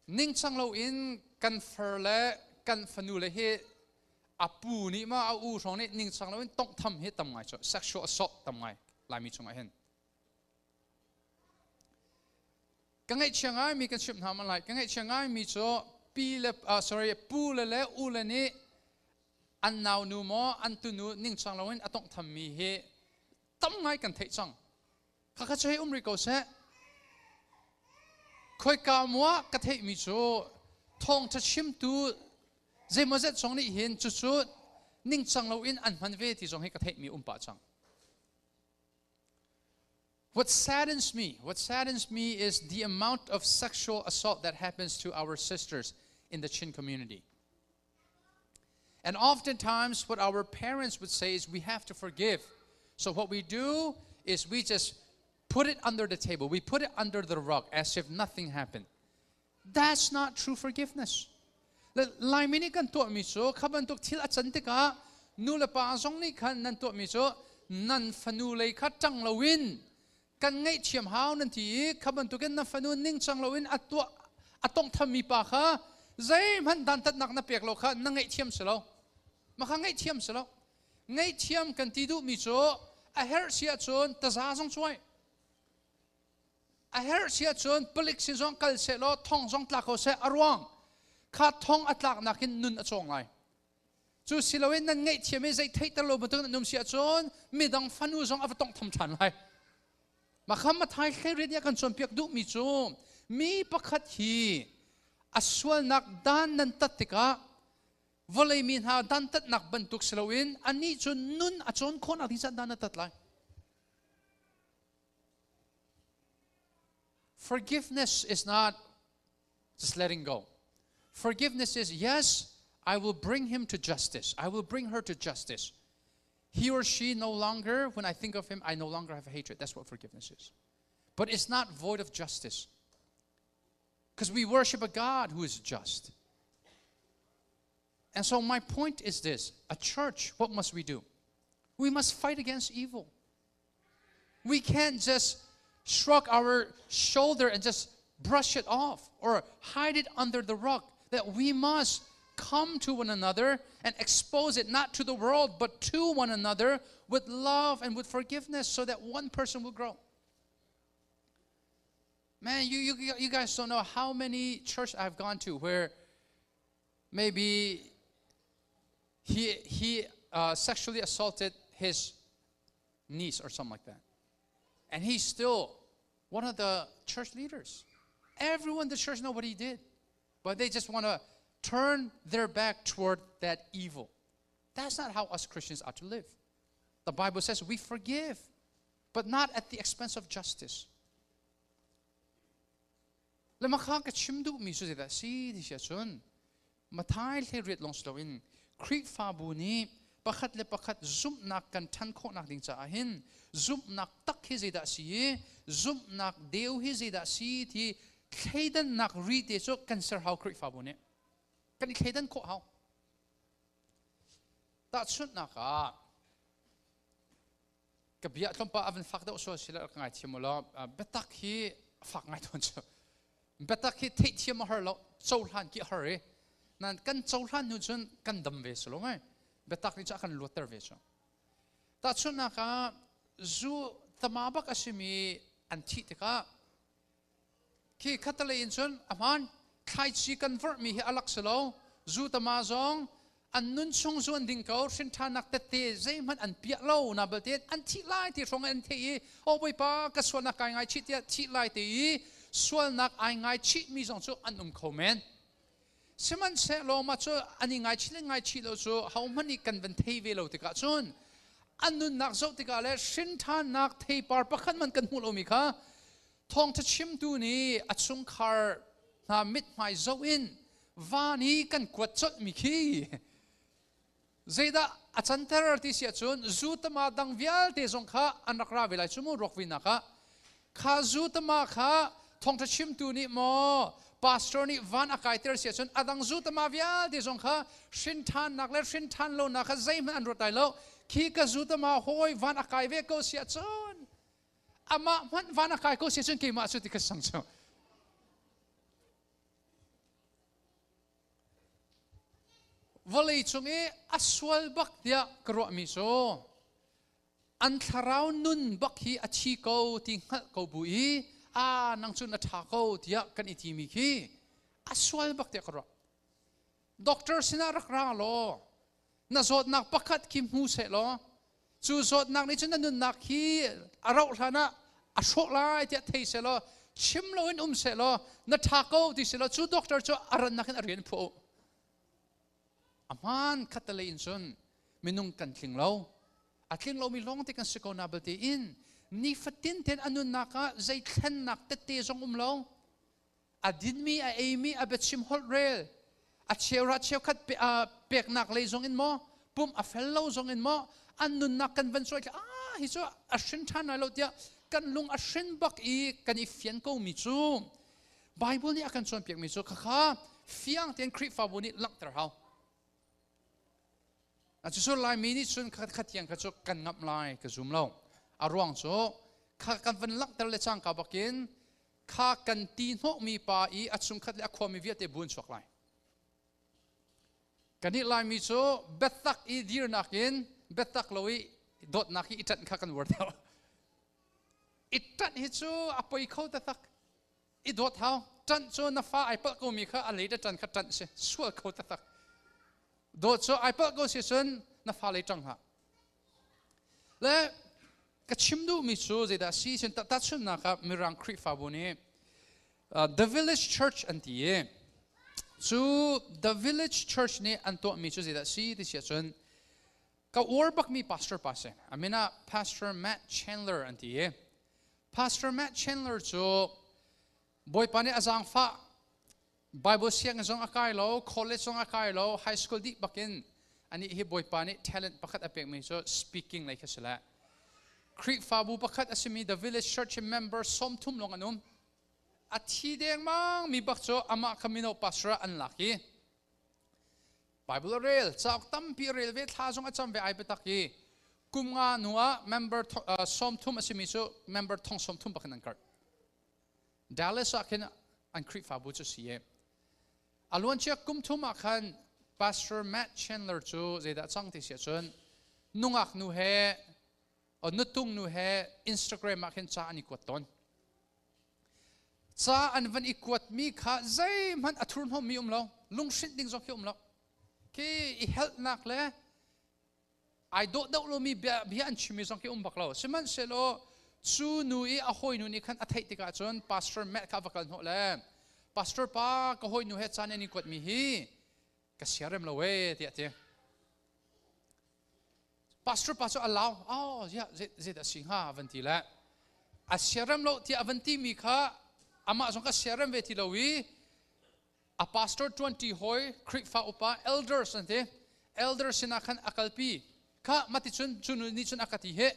Ningcang loin kan far le kan fanu le hi a pu nih ma a u hrawng nih ningcang loin tonghtham hi tam ngai cu, sexual assault tam ngai Laimi chungah hin. Ka ngaihchia ngaimi kan chimh hna man lai. Ka ngaihchia ngaimi cu pi le sorry, pu le le u le nih an naunu maw an tunu ningcang loin a tonghthammi hi tam ngai kan theih cang. Khakha cu hei um rih ko seh. Khoika mua ka theihmi cu thawngṭha chimtu zeimawzet zong nih hin cucu ningcang loin an hman ve ti zong hi ka theihmi um pah cang. What saddens me, what saddens me is the amount of sexual assault that happens to our sisters in the Chin community. And oftentimes, what our parents would say is we have to forgive. So, what we do is we just put it under the table, we put it under the rug as if nothing happened. That's not true forgiveness. Laimi nih kan tuahmi cu kha bantuk thil a can tikah nu le pa zong nih khan nan tuahmi cu nan fanu lei kha ṭang loin kan ngaihthiam hau nan ti i kha bantukin na fanu ningcang loin a tuah a tonghthammi pa kha zeihmanh dantatnak na pek lo kha na ngaihthiam si lo. Mah kha ngaihthiam si lo. Ngaihthiam kan ti duhmi cu a herh si ahcun taza zong cuai, a herh si ahcun palik sin zong kal seh law thong zong tla ko seh. A ruang kha thong a tlaknak in nun a cawng lai. Cu si loin nan ngaihthiam i zei theihter lo bantuk nan um si ahcun midang fanu zong a va tongtham ṭhan lai. Mah kha Mathai hleiriat nih a kan cawnpiak duhmi cu mi pakhat hi a sualnak dan nan tat tikah vawlei mi hna dantatnak bantuk si loin anih cu nun a cawn khawhnak ding caah dan na tat lai. Forgiveness is not just letting go. Forgiveness is, yes, I will bring him to justice. I will bring her to justice. He or she no longer, when I think of him, I no longer have hatred. That's what forgiveness is. But it's not void of justice. Because we worship a God who is just. And so, my point is this: a church, what must we do? We must fight against evil. We can't just shrug our shoulder and just brush it off or hide it under the rug. That we must come to one another and expose it not to the world but to one another with love and with forgiveness so that one person will grow. Man, you guys don't know how many church I've gone to where maybe he sexually assaulted his niece or something like that. And he's still one of the church leaders. Everyone in the church know what he did. But they just want to turn their back toward that evil. That's not how us Christians ought to live. The Bible says we forgive, but not at the expense of justice. Le makha ka chim duhmi cu zeidah si ti si ahcun Mathai 18 lawng si loin Khrihfabu nih pakhat le pakhat zumhnak kan ṭhan khawhnak ding caah hin zumhnak tak hi zeidah si i zumhnak deu hi zeidah si ti thleidannak ri te cu kan ser hau. Khrihfabu nih kan i thleidan khawh hau. Tahchunhnak ah, ka bia tlawmpal a van fak deuh sual si le ka ngaithiam u law. Biatak hi a fak ngai tawn cu. Biatak hi theihthiam a har lo, cohlan ki a har i nan kan cohlan hnu cun kan dam ve si lo mai. Biatak nih cu a kan luatter ve cu. Tahchunhnak ah, zu tama bak a simi an thih tikah khi khatalei in cun a hmaan, thlaici kan vorhmi hi a lak si lo. Zu tama zong an nun chung zu an ding ko, hrinṭhannak tette zeihmanh an piah lo na balte an thih lai ti hrawng an theih i "O Bawipa, ka sualnak kai ngaichih" tiah thih lai te i sualnak ai ngaichih mi zong cu an um kho men. Sihmanhsehlaw mah cu an i ngaichih le ngaichih lo cu hohmanh nih kan van thei ve lo tikah cun an nunnak zoh tikah le hrinṭhannak theipar pakhat man kan hmuh lomi kha thawngṭha chimtu nih a chungkhar hna mithmai zoh in van i kan kuat colhmi khi zeidah a canter ti si ahcun zu tama dang vialte zong kha an rak ra ve lai cu mu. Ruakvuinak ah kha zu tama kha thawngṭha chimtu nih maw pastor nih van a kaiter si ahcun a dang zu tama vialte zong kha hrinṭhannak le hrinṭhan lonak kha zeihmanh an ruat lai lo. Khi ka zu tama hawi van a kai ve ko si ahcun, amah hmanh van a kai ko si ahcun, keimah cu ti ka sang cu. Vawlei cung i a sual bak tiah ka ruahmi cu an thlarau nun bak hi a thi ko ti hngalh ko bu i a nang cu na ṭha ko tiah kan i timi khi a sual bak tiah ka ruah. Doctor sinah rak ra law na zawtnak pakhat khi hmu seh law cu zawtnak nih cun na nunnak hi a rauh hlan ah a hrawh lai tiah thei seh law chim loin um seh law na ṭha ko ti seh law cu doctor cu a rannak in a rian phuah u. A hmaan khattelei in cun minung kan tling lo. A tling lomi lawng te kan si ko na balte in nifatin ten a nunnak ah zei thlennak tette zong um lo. A dinmi, a eimi, a biachim holh rel, a cheura cheukhat peknak lei zong in maw, pum a fel lo zong in maw, an nunnak kan van cawi ah hi cu a hrin ṭhan lai lo tiah kan lung a hrin bak i kan i fian ko mi cu Bible nih a kan cawnpiakmi cu khakha fiang tein Khrihfabu nih langhter hau. Cucu Laimi nih cun khat tiang kha cu kan ngamh lai ka zum lo. A ruang cu kha kan van langhter le cangka bakin kha kan ti hnawhmi pa i a chungkhat le a khuami vialte bu an chuak lai. Kannih Laimi cu biatak i dirnak in biatak lo i dawtnak i i ṭanh kha kan uar deuh. I ṭanh hi cu a poi kho taktak. I dawt hau. Ṭanh cu na fa ai palh komi kha a lei le ṭan kha ṭanh si. Sual kho taktak. Dawt cu ai palh ko si cun na fa lei ṭang hlah. Le ka chim duhmi cu zeidah si cun tahchunhnak ah Mirang Khrihfabu nih The Village Church an ti i cu The Village Church nih an tuahmi cu zeidah si ti si ahcun ka uar bakmi pastor pa si. A min ah Pastor Matt Chandler an ti i Pastor Matt Chandler cu Bawipa nih a zaangfah Bible sianginn zong a kai lo, college zong a kai lo, high school dih bakin anih hi Bawipa nih talent pakhat a pekmi cu speaking lei kha si le Khrihfabu pakhat a simi The Village Church member 30 lawng an um. A thi dengmang mi bak cu amah kha mino pastor ah an lak i Bible a rel, cauk tampi a rel ve, thla zong a cam ve ai biatak i kum nga hnu ah member 30 a simi cu member 30,000 bakin an karh. Dallas ah khin an Khrihfabu cu si i a luancia kum thum ah khan Pastor Matt Chandler cu zeidah cang ti si ahcun nungak nu he nutung nu he Instagram ah khin ca an i kuat tawn. Ca an van i kuatmi kha zeihmanh a thurhnawmmi um lo, lunghrinh ding zong khi um lo. Khi i helhnak le ai dawh deuh lomi bia, bia an chimmi zong khi um bak lo. Sihmanhsehlaw cu nu i a hawinu nih khan a theih tikah cun Pastor Matt kha a va kal hnawh le Pastor pa ka hawinu he caan an i kuatmi hi ka siarem lo ee tiah a ti. Pastor pa cu a lau, oh ziah zeidah si hnga van ti le a siarem lo tiah a van timi kha amah zong ka siarem ve ti lo i a pastor ṭuanṭi hawi Khrihfa upa elders an ti elder sinah khan a kalpi kha mati cun cu nu nih cun a ka ti he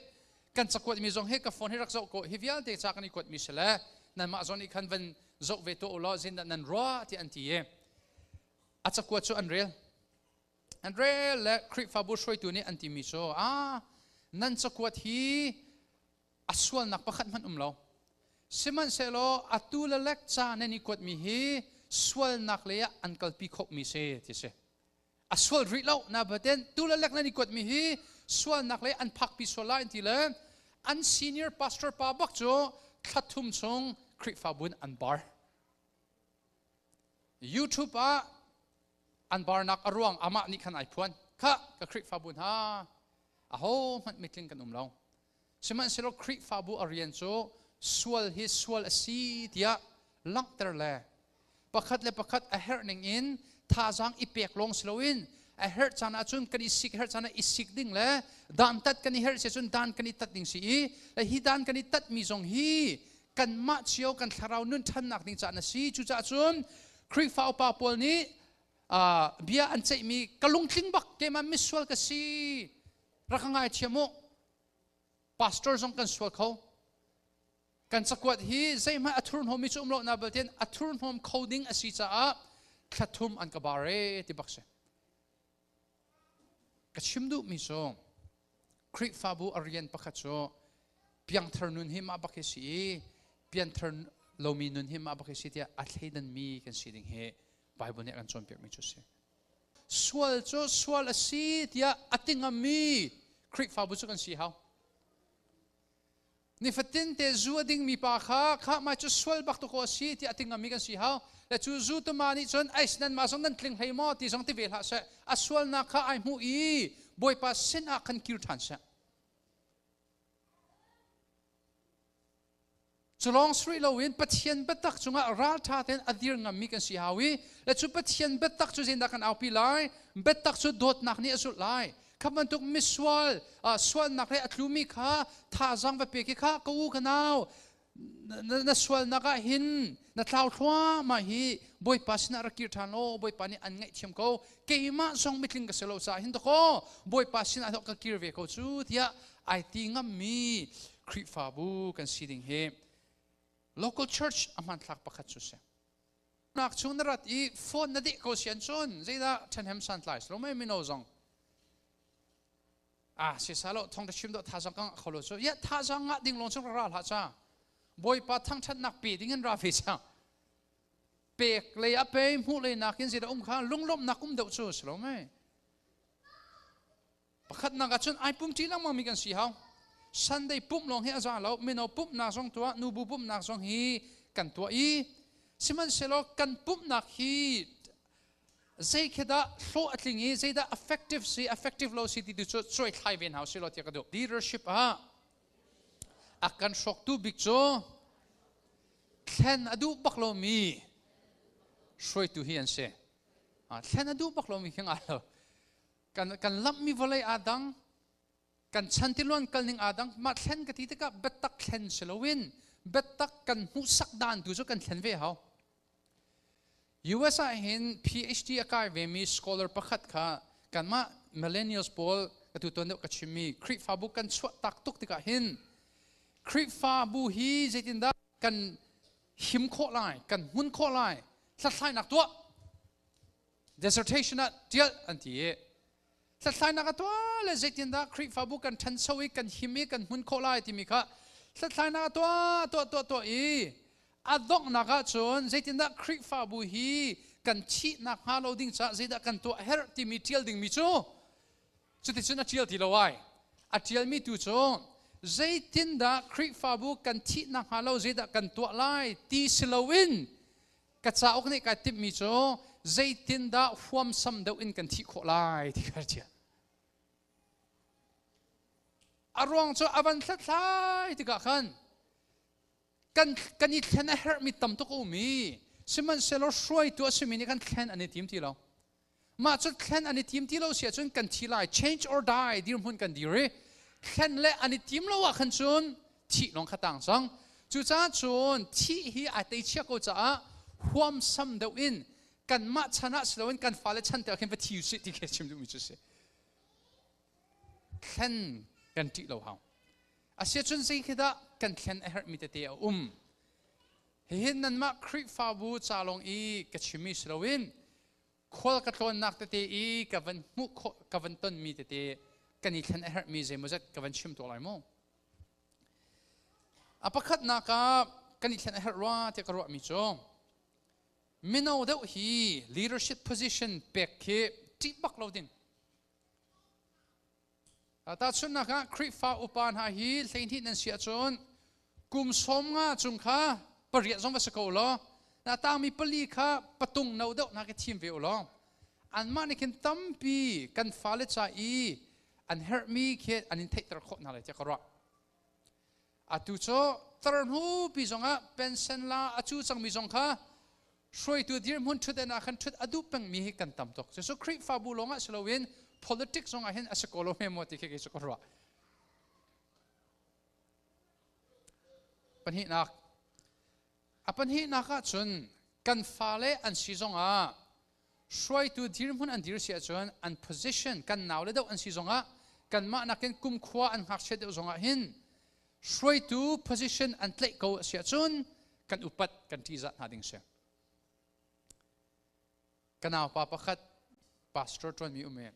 kan cakuat mi zong he ka phone hi rak zoh ko hi vialte ca kan i kuat mi si le nanmah zong nih khan van zoh ve tuah u law zindah nan ruah ti an ti i a cakuat cu an rel An rel le Khrihfabu hruaitu nih an timi cu a nan cakuat hi a sualnak pakhat hmanh um lo. Sihmanhsehlaw atu le lek ca nan i kuatmi hi sualnak lei ah an kalpi khawhmi si ti si. A sual rih lo na baten tu le lek nan i kuatmi hi sualnak lei an phakpi sual lai an ti le an senior pastor pa bak cu thla thum chung Khrihfabu in an bar. YouTube ah an barnak a ruang amah nih khan ai phuan kha ka Khrihfabu hna aho hmanh mitling kan um lo sihmanhsehlaw Khrihfabu a rian cu sual hi sual a si tiah langhter le pakhat le pakhat a herh ning in thazaang i pek lawng si loin a herh caan ahcun kan i sik herh caan ah i sik ding le dan tat kan i herh si cun dan kan i tat ding si i hi dan kan i tat mi zong hi kanmah cio kan thlarau nun ṭhannak ding caan a si. Cucaah cun Khrihfa upa pawl nih bia an ceihmi ka lungtling bak keimah misual ka si rak ka ngaithiam u pastor zong kan sual kho kan cakuat hi zeihmanh a thurhnawmmi cu um lo na baltin a thurhnawm kho ding a si caah thla thum an ka bar e ti bak si Ka chim duhmi cu Khrihfabu a rian pakhat cu piangthar nun hi mah bak hi si i pianthar lomi nun hi mah bak hi si tiah a thleidanmi kan si ding hi Bible nih a kan cawnpiakmi cu a si. Sual cu sual a si tiah a ti ngammi Khrihfabu cu kan si hau. Nifatin te zu a dingmi pa kha kha mai cu sual bak tu ko a si tiah a ti ngammi kan si hau. Le cu zu tuma nih cun ais nan mah zong nan tling hlei maw ti zong ti ve hlah seh. A sualnak kha ai hmuh i Bawipa sin ah khan kir ṭhan seh. Cu lawng si loin Pathian biatak cungah ralṭha tein a dir ngammi kan si hau i le cu Pathian biatak cu zeitindah kan aupi lai? Biatak cu dawtnak nih a zulh lai. Kha bantuk misual sualnak le a tlumi kha thazaang va pe khi kha ka u ka nau na sualnak ah hin na tlau thluahmah hi Bawipa sinah rak kir ṭhan law Bawipa nih an ngaihthiam ko. Keimah zong mitling ka si lo caah hin dakaw Bawipa sinah ka kir ve ko cu tiah ai ti ngammi Khrihfabu kan si ding hi local church a hmanthlak pakhat cu si. Nak chung na rat i phone na deh ko sian cun zeidah ṭhenhem santlai si lo mei mino zong ah si sa lo thong ta chim do thazang kang kholo cu ya thazang nga ding long chung ra hlah cha Bawipa thangṭhatnak pe ding in ra ve cha pek lei a pe hmuh lei nakin zeidah um kha lunglawmhnak um deuh cu si lo mei Pakhatnak ah cun ai pumṭi lengmangmi kan si hau. Sunday pumh lawng hi a za lo. Mino pumhnak zong tuah, nubu pumhnak zong hi kan tuah i sihmanhsehlaw kan pumhnak hi zei khi dah hlawh a tling i zeidah effective si effective lo si ti tu cu cuaithlai ve hna usih law tiah ka duh. Leadership ah a kan hrawktu bik cu thlen a duh bak lomi hruaitu hi an si. Thlen a duh bak lomi khi ngai lo. Kan lamhmi vawlei aa dang, kan chantiluan kalning aa dang. Mah thlen ka ti tikah biatak thlen si loin biatak kan hmuhsak dan tu cu kan thlen ve hau. US ah hin PhD a kai vemi scholar pakhat kha kanmah millennials pawl ka tu tuan deuh ka chimmi Khrihfabu kan chuah tak tuk tikah hin Khrihfabu hi zeitindah kan him khawh lai, kan hmun khawh lai, hlathlainak tuah Dissertation ah ṭial an ti i hlathlainak a tuah le zeitindah Khrihfabu kan ṭhancho i kan him i kan hmun khawh lai timi kha hlathlainak a tuah tuah tuah tuah i a donghnak ah cun zeitindah Khrihfabu hi kan thihnak hnga lo ding caah zeidah kan tuah herh timi ṭial dingmi cu cuticun a ṭial ti lo ai. A ṭialmi tu cu zeitindah Khrihfabu kan thihnak hnga lo zeidah kan tuah lai ti si loin Ka cauk nih kai timhmi cu zeitindah huamsam deuh in kan thih khawh lai ti kha ṭial. A ruang cu a van hlathlai tikah khan kan i thlen a herhmi tam tuk a um i sihmanhsehlaw hruaitu a simi nih khan thlen an i tim ti lo. Mah cu thlen an i tim ti lo si ahcun kan thi lai, change or die dirhmun kan dir i thlen le an i tim lo ah khan cun thih lawng kha tang cang. Cucaah cun thih hi ai teichia ko caah huamsam deuh in kanmah chan ah si loin kan fale chan te ah khin va thi usih ti khi chim duhmi cu si. Thlen kan ṭih lo hau. Asiahcun zei khi dah kan thlen a herhmi tete a um. Hihin nanmah Khrihfabu ca lawng i ka chimmi si loin khual ka tlawnnak tete i ka van hmuh khawh ka van tonmi tete kan i thlen a herhmi zeimawzat ka van chim tuah lai mu. A pakhatnak ah kan i thlen a herh rua tiah ka ruahmi cu mino deuh hi leadership position pek khi ṭih bak lo ding. Tahchunhnak ah Khrihfa upa hna hi 12 nan si ahcun kum 50 chung kha pariat zong va si ko law na tangmi pali kha patung no deuh hna khi thim ve u law anmah nih khin tampi kan fale ca i an herhmi khi an in theihter khawh hna lai tiah ka ruah. Atu cu tar hnupi zongah pension la a cu cangmi zong kha hruaitu dirhmun ṭhut ah khan ṭhut a duh pengmi hi kan tam tuk. Cucu Khrihfabu lawngah si loin politics zongah hin a si ko lo hme maw ti khi kei cu ka ruah. Pahnihnak. A pahnihnak ah cun kan fale an si zongah hruaitu dirhmun an dir si ahcun an position kan naule deuh an si zongah kanmah nakin kumkhua an ngakchiat deuh zongah hin hruaitu position an tlaih ko a si ahcun kan upat kan ṭihzah hna ding si. Ka naupa pakhat pastor ṭuanmi um i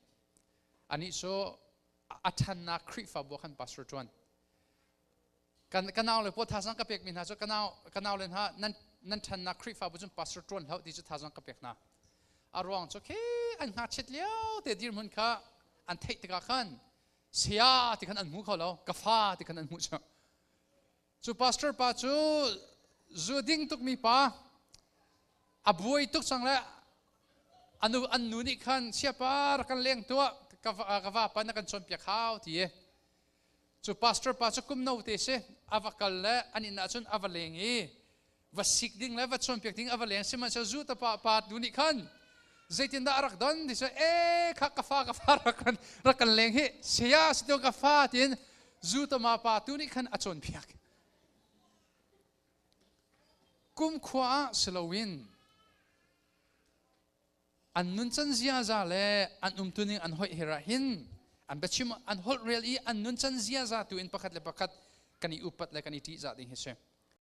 anih cu a ṭhannak Khrihfabu ah khan pastor ṭuan. Kan nau le pawl thazang ka pekmi hna cu ka nau le hna nan ṭhannak Khrihfabu cun pastor ṭuan hlah ti cu thazang ka pek hna. A ruang cu khi an ngakchiat lio te dirhmun kha an theih tikah khan saya ti khan an hmu kho lo, ka fa ti khan an hmuh cu. Cu pastor pa cu zu ding tukmi pa, a buai tuk cang le anu an nu nih khan siapa rak kan leng tuah, ka vapa na kan cawnpiak hau ti i cu pastor pa cu kum no te si a va kal le an inn ah cun a va leng i va sik ding le va cawnpiak ding a va leng. Sihmanhsehlaw zu ta pa pa tu nih khan zeitindah a rak don ti cu, e kha ka fa, ka fa rak kan leng hi, saya si to ka fa tiin zu ta ma pa tu nih khan a cawnpiak. Kum khua ah si loin an nuncan ziaza le an umtuning, an hoih her ah hin an biachim, an holh rel i an nuncan ziaza tu in pakhat le pakhat kan i upat le kan i ṭihzah ding hi si.